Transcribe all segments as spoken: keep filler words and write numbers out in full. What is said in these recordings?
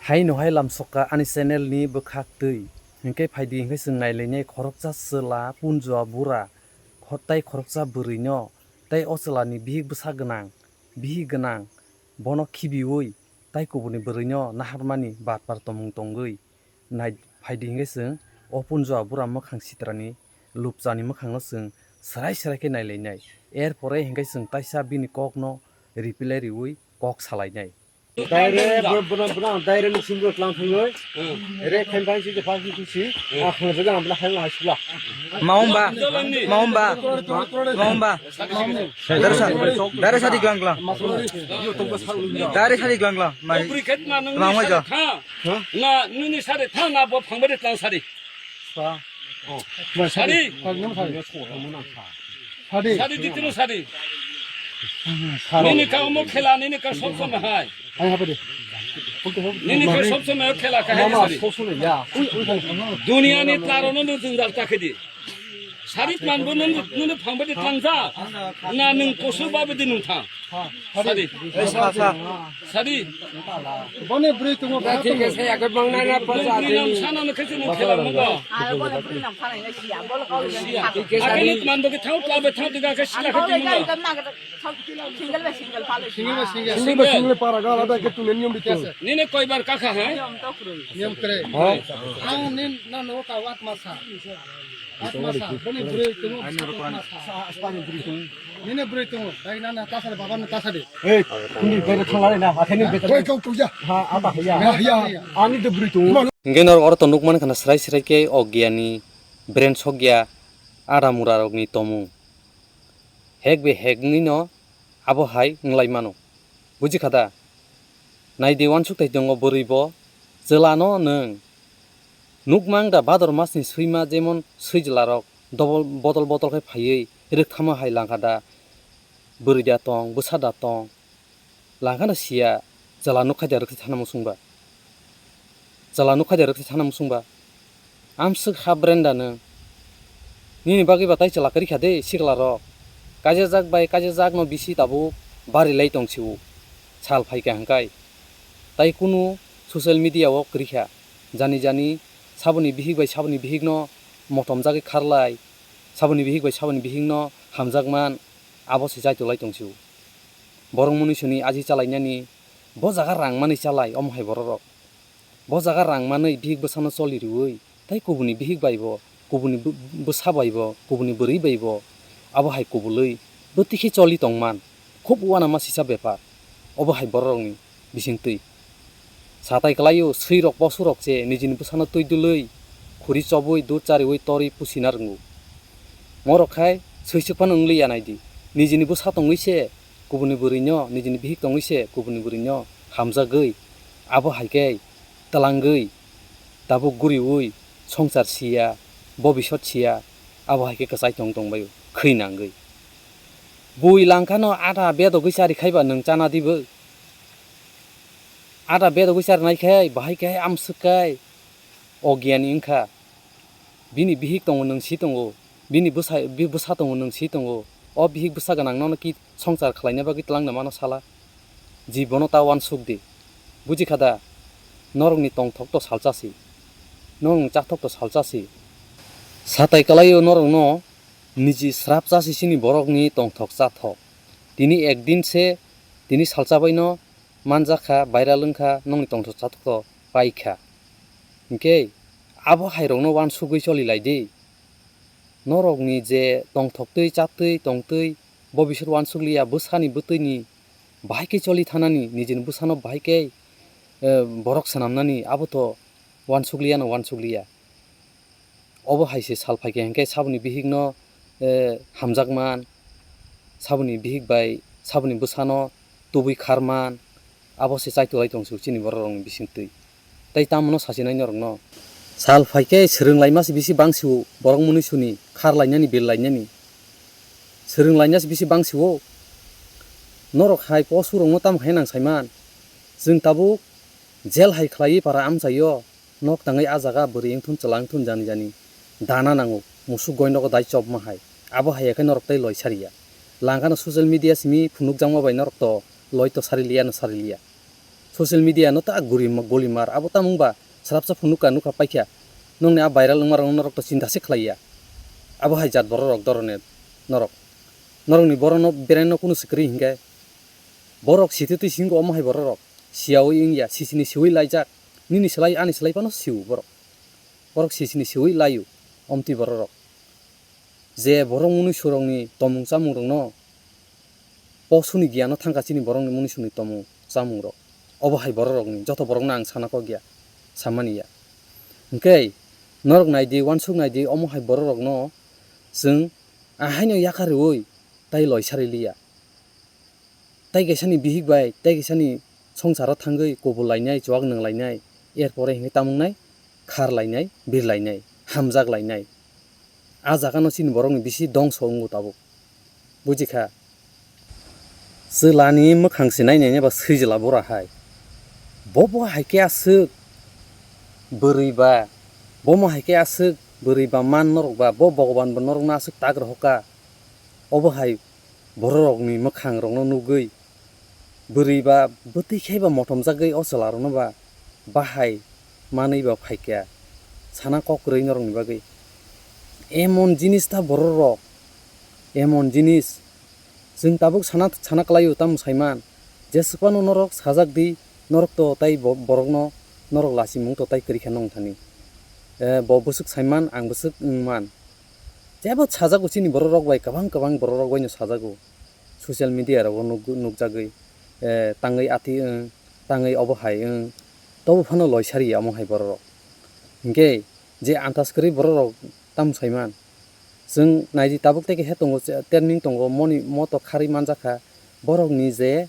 Haino hai lamsokha ani channel ni bwkhak twi. Hinkhe phaidi hinkhe chwng nailainai khoroksa chwla punjua bura kho-, tei khoroksa bwrwino tei o chwlani bihik bwsa gwnang, bihik gwnang bono khibiui tei kubuni bwrwino naharmani batpar tongmung tongwi nai phaidi hinkhe chwng o punjua bura mwkhang sitrani lupchani mwkhangno chwng swrai swrai khe nailainai. Er pore hinkhe chwng taisa bini kokno reply riui kok salainai. Daire, bro, bro, bro, daire ni singro tlang thangoi. Re khen bang si je phang si si. A khna jaga amna khen la sula. Maumba, maumba, maumba. Dare sa, dare sa di glang glang. Dare sa di glang glang. Mai. Upri khet na nung Tlang ni wai sare ja. Tha. Na nung ni sare tha na bo phang bade tlang sare. Sa. Oh. Sari. Sari, nang sari. Sari. Sari di tino sari. Sari. Nini ka omo khela, nini ka sob sob hai. Hai, hapa de. Nini ka sob sob khela ka hai Mama, sari. Sob sob ya. Ui, ui, hai. Dunia ni taro no nung jung dal ta khedi. Sari man bo nung, nung phang bade tang ja. Na nung kosu ba bade nung thang. Sadi. Sadi. Boni bwrwi tongo, ba thik tongo. Ase, yakhe bang nai na pa sa. Bwrwi nam sana no khe chini khela mo ba. Aro boni bwrwi nam sana ina siya, bol kau ina siya. Akhirnya teman bagi thau tla be thau tiga ke sila ke tinggal. Single by single palo. Single by single. Single by single para ga alada ke tu niyom bikhe ase. Nini koi bar kakha hai? Niyom to kre. Niyom kre. Ang nin na no ka wat masa. Nini bwrwi tongo, dai nana tasade, babano tasade. Ei, kuni bere thalai na, akheni bere. Koi kau tuja. Ha, ata hiya. Ya, ya. Ani de bwrwi tongo. Hingke norok oro to nukmani khana srai srai khe o giyani brain sokya ada mura rokni tomung. Hek be hekni no abo hai wng lai mano. Buji kha da? Nai di uansuk tai tongo bwrwi bo, chwla no nwng. Nukmang da Bhador mas ni swima jemon swijla rok dobol-, bodol bodol khe phaiwi rwkthama hai langkha da, bwrwi da tong, bwsa da tong, langkha no siya, chwla nuk kha da rwktwi thana muchung ba. Chwla nuk kha da rwktwi thana muchung ba. Amswk ha brenda nwng. Nini bagwi ba tai chwla kwrwi kha de sikla rok. Kaijajak bai kaijajak no bisi tabuk bari lai tong sio. Sal phai kha hwnkhe. Tai kunu social media o kwrwi kha. Jani jani saboni bihik bai saboni bihik no motom jagwi kharlai. Saboni bihik bai saboni bihik no hamjak man abo se chaitok lai tong sio. Borok munisuni aji chalainani bo jaga rang manwi chalai omo hai borok rok. Bo jaga rang manwi bihik bwsano choli rwui, tei kubuni bihik bai bo, kubuni bw-, bwsa bai bo, kubuni bwrwi bai bo, abo hai kubulwi bwtwi khe choli tongman, khub uanama sisa bepar, obo hai bororokni bisingtwi. Satai kwlaio, swirok bosurok se nijini bwsano twi dulwi, khuri chobwi, dud chariui, torwi, pusina rwngo. Morok khai swisuk phano wng liya nai di. Nijini bwsa tongwi se kubuni bwrwino, nijini bihik tongwi se kubuni bwrwino hamjagwi, abo hai khe twlangwi, tabuk guriui, swngchar siya, bobisot siya, abo hai khe kwchai tong tongbaio, khwi nangwi. Bui langkhano ada bedogwi chari khaiba nwng chana dibo? Ada bedogwi chari nai khe, bahai khe amswk khe, ogyani wngkha. Bini bihik tongo nwng si tongo, bini bwsa, bi-, bwsa tongo nwng si tongo. O bihik bwsa gwnang nono ki swngchar khlaina bagwi twlangna mano sala? Ji bono ta uansuk di. Buji kha da? Norokni tongthok to salsa si. Norokni chathok to salsa si. Satai kwlaio norokno niji srap chasi sini borokni tongthok chathok. Tini ekdin se tini salsa baino manjak kha, viral wng kha, nokni tongthok chathok to pai kha. Hinkhe abo hai rokno uansugwi choli lai di. Norokni je tongthok twi, chatwi, tongtwi, bo bisor uansuk liya, bwsani bwtwini bahai khe choli thanani, nijini bwsano bahai khe, eh, borok swnamnani, abo to uansuk liya no uansuk liya. Obo hai se sal phai khe hinkhe saboni bihikno, eh, hamjak man, saboni bihik bai saboni bwsano tubui khar man, abo se chaitok lai tong se chini borok rokni bisingtwi. Tei tamo no sasinai norokno. Sal phai khe swrwng laima se bisi bang sio, borok mwnwi suni khar lainani, bil lainani. Swrwng laina se bisi bang sio. Norok hai posu rokno tamo khe nang saiman. Chwng tabuk jel hai khlaiwi para amchaio. Nok tangwi ah jaga bwrwi wngthun chwla wngthun jani jani dana nango, musuk goi nogo dai chopma hai. Abo hai khe norok tei loi sariya. Langkhano social media simi phunukjakma bai norok to loi to sari liya no sari liya. Social media no ta guri ma-, goli mar. Abo tamung ba srapsa phunukha nukha paikha. Nongni a viral wngmarok norok to chinta se khlaiya. Abo hai jat borok rok dorone norok. Norokni borokno beraino kunu swkri hinkhe. Borok sititwi singko omo hai borok rok. Siyawi wngya, sisini siwi laijak. Nini slai ani slai phano siu borok. Borok sisini siwi laio, omtwi borok rok. Je borok munuisurokni tomung chamungrokno posuni giyano thangkha chini borokni munuisurokni tomung chamungrok. Obo hai borok rokni joto borokno ang sana kok ya, samani ya. Hwnkhe norok naidi, uansuk naidi, omo hai borok rokno chwng ahaino yakha rwui tai loisari liya. Tai kaisani bihik bai, tai kaisani songsaro thangwi kubul lainai, chuak nwng lainai, er pore hwnwi tamung nai, khar lainai, bir lainai, hamjak lainai. A jaga no chini borok ni bisi dongso wngo tabuk. Buji kha? Chwla ni mwkhang se nai nai ba swijla bura hai. Bo bo hai khe aswk bwrwi ba, bo mo hai khe aswk bwrwi ba man norok ba, bo Bhogoban bo norok no aswk tak rohor kha. Obo hai bororokni mwkhangrokno nugwi, bwrwi ba bwtwi khe ba motomjagwi o chwlarokno ba bahai manwi ba phaikha, sana kok kwrwi norokni bagwi. Emon jinis ta bororok, emon jinis. Chwng tabuk sana, sana kwlaio, tamo saiman. Jeswk phano norok sajak di, norok to tai bo-, borokno norok lachimung to tai kwrwi kha nong thani. Eh, bo bwswk saiman, ang bwswk wngman. Jebo sajago chini bororok bai, kwbang kwbang bororok baino sajago. Social media rogo nuk-, nukjagwi, eh, tangwi ati wng, tangwi obo hai wng, tobo phano loisari ya omo hai bororok. Hinkhe je antas kwrwi bororok tamo saiman. Chwng naidi tabuk tei khe he tongo, trending tongo, moni moto kharwi manjakha. Borokni je,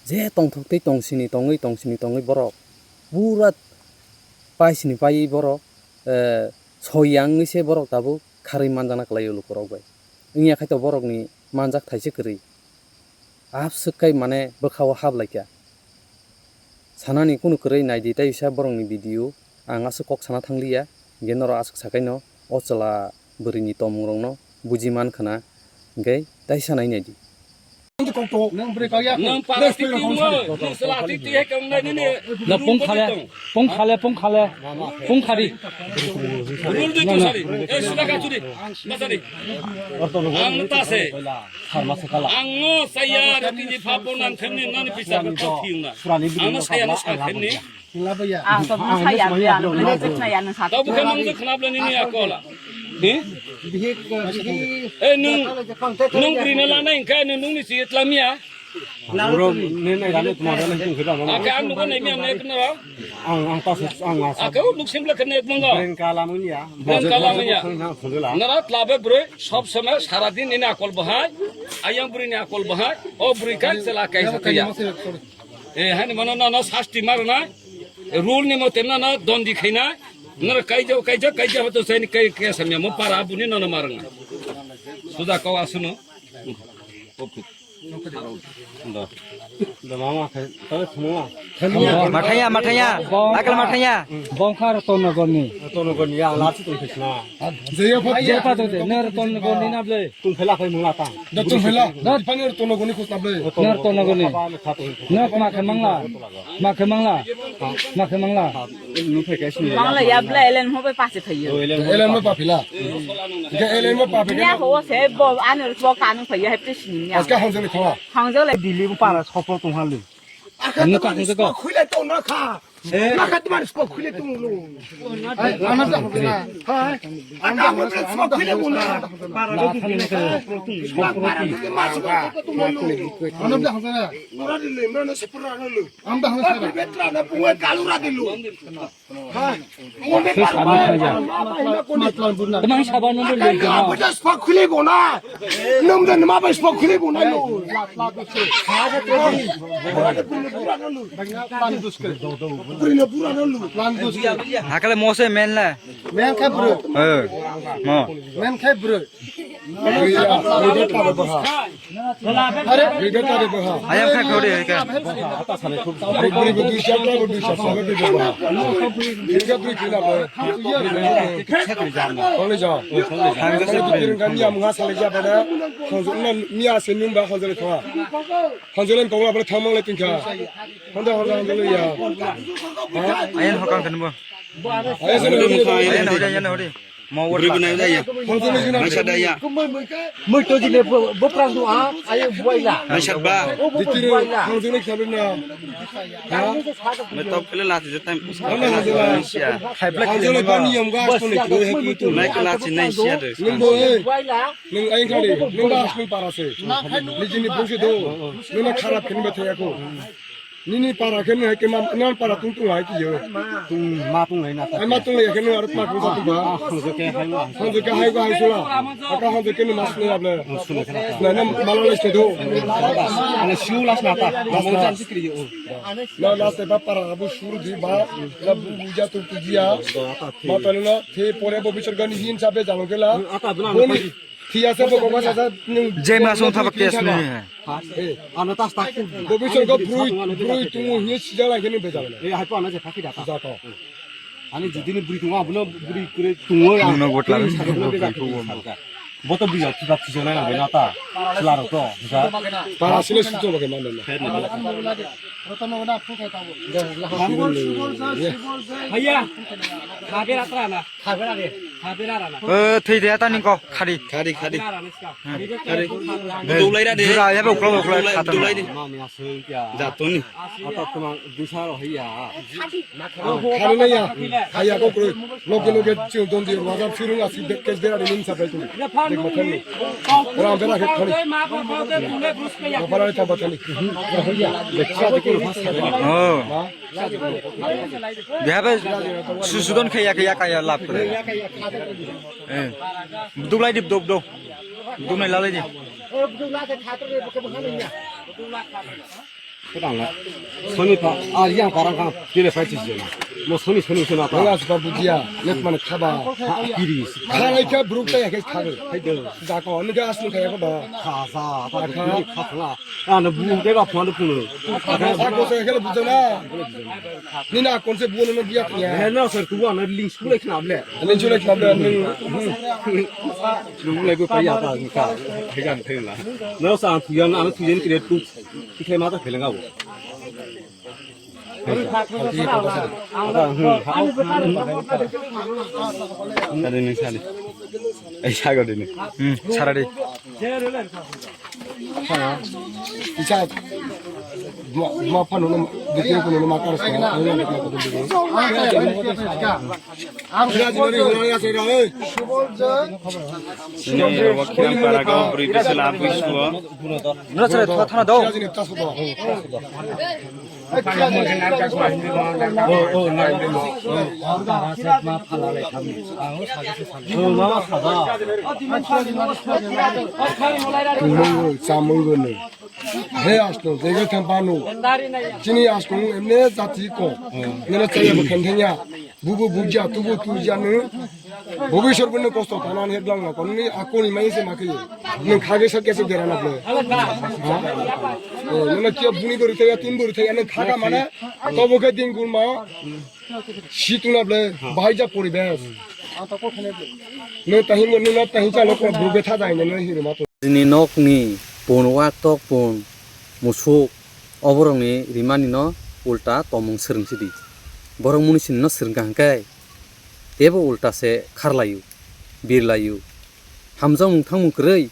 je tongthok tei tongsini, tongwi tongsini, tongwi borok pura paisini paiwi borok, eh, soi ya wngwi se borok tabuk kharwi manjakna kwlaio lukurok bai. Wngya khaito borokni manjak thaise kwrwi. Abswk khai mane bwkhao hap laikha. Sanani kunu kwrwi naidi tei uisa borokni video ang aswk kok sana thangliya, hinkhe norok aswk sakaino o chwla bwrwini tongmungrokno buji man khwna, hinkhe taisa nai naidi. Nwng para titi wngo, nwng chwla titi hai khe wngnai nini. Na pung khale, pung khale, pung khale, pung khari. Rul di tu sari, eh, suda ka churi, masari. Ang ta se. Ang no saya roti ni phapo nang themni nani pisa ko thing na. Ang no saya no sa themni. Ang to bwsa ya ya, ang to bwsa ya, nang sa. Tabo khe mang je khna bla nini akola. Hi? Eh, nwng, nwng bwrwi no lanai wngkha, nwng nungni si tlamya. Bro, ne nai rani tuma rani tung khida. Ake ang nugo nai miya nek nara. Ang, ang ta se, ang asa. Ake o nuk simple khne ek manga. Bren kala munya. Bren kala munya. Nara tlabe bwrwi sob somoi sara din nini akol bahai. Ayang bwrwini akol bahai. O bwrwi kai chela kai sa kaya. Eh, hani mano na na sasti marna. Rule ni mote na na dondi khaina. Nara kaija, kaija, kaija hoto saini kai, kai samya mo para buni na na marna. Suda ko asuno. Da. Da mama khai, tale thumwa. Mathaya, mathaya. Akal mathaya. Bongkar Tonogorni. Tonogorni ya, la chi tong thesna. Jeya phat, jeya phat de, ner Tonogorni na ble. Tung phela khai mula ta. Da tung phela. Da. Pani ner Tonogorni khus na ble. Ner Tonogorni. Nok ma khe mangla. Ma khe mangla. Ma khe mangla. Bangla ya bla elen mo bai pase thayo. Elen mo pa phila. Ke elen mo pa phila. Ya ho se bo ano bo kanu phaya he pis ni ya. Aska hong jani khawa. Hong jo le. Dili para sopro tong hali. Ano ka hong ko. Khule to na kha. Na kha tumar sko khule tung lo. Ana da hong na. Ha. Ana hong na sko khule tung na. Ana da hong na. Ura dile mra na sepra na lo. Ana da hong na. Betra na punga kalura dilo. Tamang saba no le jana. Bai spa khule bona. Num dan ma bai spa khule bona lo. Hakale mose menla. Men khe bro. Eh. Mo. Men khe bro. Ayam kha khodi hai ka. Buri buri dui sha, buri dui sha, sabe buri buri. Ini ka buri kila buri. Kali ja. Kali buri kani am nga sale ja bana. Khonjo na mi ase nung ba khonjo le kha. Khonjo le kongla bole thamang le tingkha. Honda honda honda le ya. Ayan hokang kan bo. Ayan hodi ayan hodi. Buri buna da ya. Maisa da ya. Moi to jine bo prang du a, ayo buaila. Maisa ba. O bo buaila. Khonjo le kha na. Ha? Mai top kele lati je time. Honda honda le. Khonjo le bani yam ga to ne kro he ki tu. Mai kala chi nai sia de. Nung bo e. Nung aing khali, nung ba asli para se. Nijini bungsi do. Nung na kharap khin ba thaya ko. Nini para khin hai ke ma, nan para tung tung hai ki yo. Tung ma tung lai na ta. Ai ma tung lai khin ar ma ko sa tu ba. Hong je ke hai ma. Hong je ke hai ko hai sula. Aka hong je ke mas ne able. Na na mala le se do. Ana shu las na ta. Las na. Na las te ba para bu shuru di ba. Na bu bu ja tu tu ja. Ma ta na the pore bo bichar gani hin sa be jalo ke la. Boni Thiyase bo kok sasa nung. Jema song thaba case ni. Eh. Ano tas tak. Bo bisor go brui, brui tungu hi sijala gini bejal. Eh, hai pa ano je phaki data. Jato. Ani judini brui tungu abono brui kure tungu ya. Ano botla. Boto brui ya, kita sijala ya, bena ta. Selaro to. Para sile suto bage mana. Haya. Habera trana. Habera de. Habera rana. Eh, thwi de ta ning ko, khari. Khari, khari. Habera rana ska. Hmm. Khari. Dulai ra de. Jura ya be uklo uklo. Dulai, khatan. Dulai de. Ja, toni. Ata tuma dusa ro hiya. Khari na ya. Haya ko kro. Loge loge chiu don di wajab surung asi de kes bera de nim sabai tu. Ram bera ke khari. Para ta batali. Oh. Beha be susudon khe ya khe ya kaya lap kre. Eh. Duklai di dok dok. Duklai lalai di. Soni pa, ah, yang parang kang, tile pai chis jena. Mo soni soni sona pa. Wala suka bujia, let mane khaba. Kiri. Khalai kha bruk ta ya khe khabe. Hai do. Dako, ni gas ni kaya ko ba. Kha sa, ta kha. Kiri kha sa. Ano bu de ba phone phone. Sa ko se kele bujana. Ni na kon se bu no biya kya. He no sir, tu ano link school ek na ble. Link school ek na ble. Lu le bu pa ya ta ni ka. He gan the la. No sa tu yan ano tu yan kire tu. Ki khe ma ta phele ga bo. Sari ni sari. Ai sago de ni. Hmm, sara de. Isa, dua, dua panu nama, dua panu nama kar sa, ayo nama kar sa. Ang Sira jini ri hula ya sira, eh. Sini, wakilam para gaon beri bisa lapis gua. Nuna sira thana thana do. Sira jini tas ko. Oh, oh, na. Oh, para set ma phala le tham. Ah, oh, sa sa sa. Oh, mama sa da. Tumung, samung gone. He asno, jege thang panu. Chini asno emne jati ko. Nana chaya bo khen thanya. Bubu bujya, tubu tujya nung. Bubu isor bunne kosto thanan he blang na. Konni akoni mai se makhe. Nung khage sa kese dera na ble. Ha? Eh, nana kiya buni gori thaya, tun gori thaya, nung khaga mane. Tobo khe din gulma. Situng na ble, bahai ja poribesh. Nung tahi mo, nung tahi cha loko buge tha jai nung hiri ma to. Nini nokni pun, wak tok pun, musuk, oborokni rimani no ulta tomung swrwng sidi. Borok muni sini no swrwng ka hwnkhe, tebo ulta se kharlaio, birlaio. Hamjakmung thangmung kwrwi,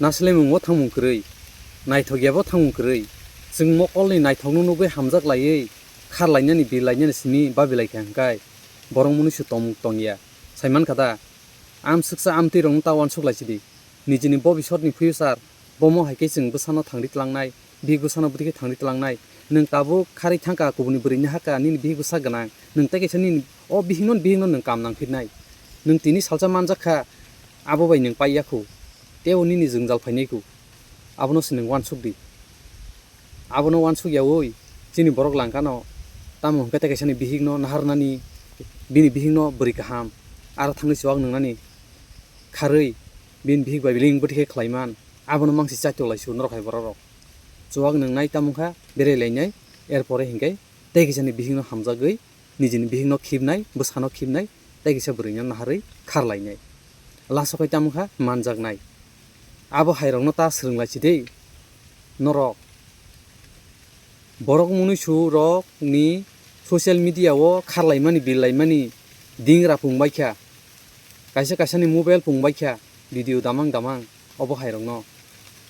naslemungo thangmung kwrwi, naithokyabo thangmung kwrwi. Chwng mokolni naithokno nugwi hamjak laiwi, kharlainani, birlainani simi babilai kha hwnkhe, borok muni se tomung tongya. Saiman kha da, amswksa amtwi rokno ta uansuk lai sidi. Nijini bobisotni future, bomo hai khe chwng bwsano thangri tlangnai, bihik bwsano bwtwi khe thangri tlangnai. Nwng tabuk kharwi thangkha kubuni bwrwini hakha nini bihik bwsa gwnang, nwng tei kaisa nini o bihikno bihikno nwng kam nang phirnai. Nwng tini salsa manjak kha, abo bai nwng paiya khu, tei o nini jwngjal phainai khu. Abono se nwng uansuk di. Abono uansuk yaui chini borok langkano, tamo hwnkhe tei kaisani bihikno naharnani, bini bihikno bwrwi kaham, aro thangwi chuwak nwngnani. kharwi bini bihik bai ling bwtwi khe khlaiman, abono mangsi chaito laisu norok hai borok rok. Chuwak nwngnai tamo kha berai lainai, erpore hinkhe tei kisani bihikno hamjagwi nijini bihikno khibnai, bwsano khibnai, tei kisa bwrwino naharwi kharlainai. Last o khai tamo kha manjaknai. Abo hairokno ta swrwng lai chidi norok. Borok munuisu rokni social media o kharlaimani, birlaimani dingra pungbaikha. Kaisa kaisani mobile pungbaikha, video damang damang, obo hairokno.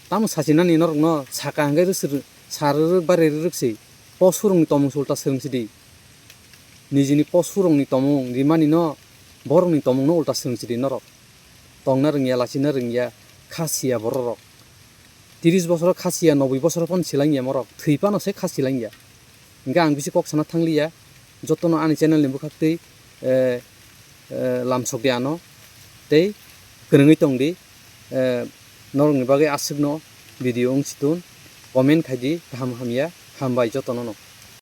Tamo sachinani norokno saka hwnkhe rwswk, sar rwrwk ba rerwrwk se. Post surungni tomung se ulta swrwng sidi. Nijini post surungni tomung rimanino, borokni tomungno ulta swrwng sidi norok. Tongna rwngya, lachina rwngya, kha siya bororok. Tiris bosoro kha siya, noboi bosoro phano silangya morok, thwi phano se kha silangya. Hingke ang bisi kok sana thangliya, jotono ani channel ni bwkhaktwi, eh, eh, lamsok di ano, tei kwrwngwi tong di, eh, norokni bagwi aswkno video wng si tun, comment khai di, kaham hamya, hambai jotono no.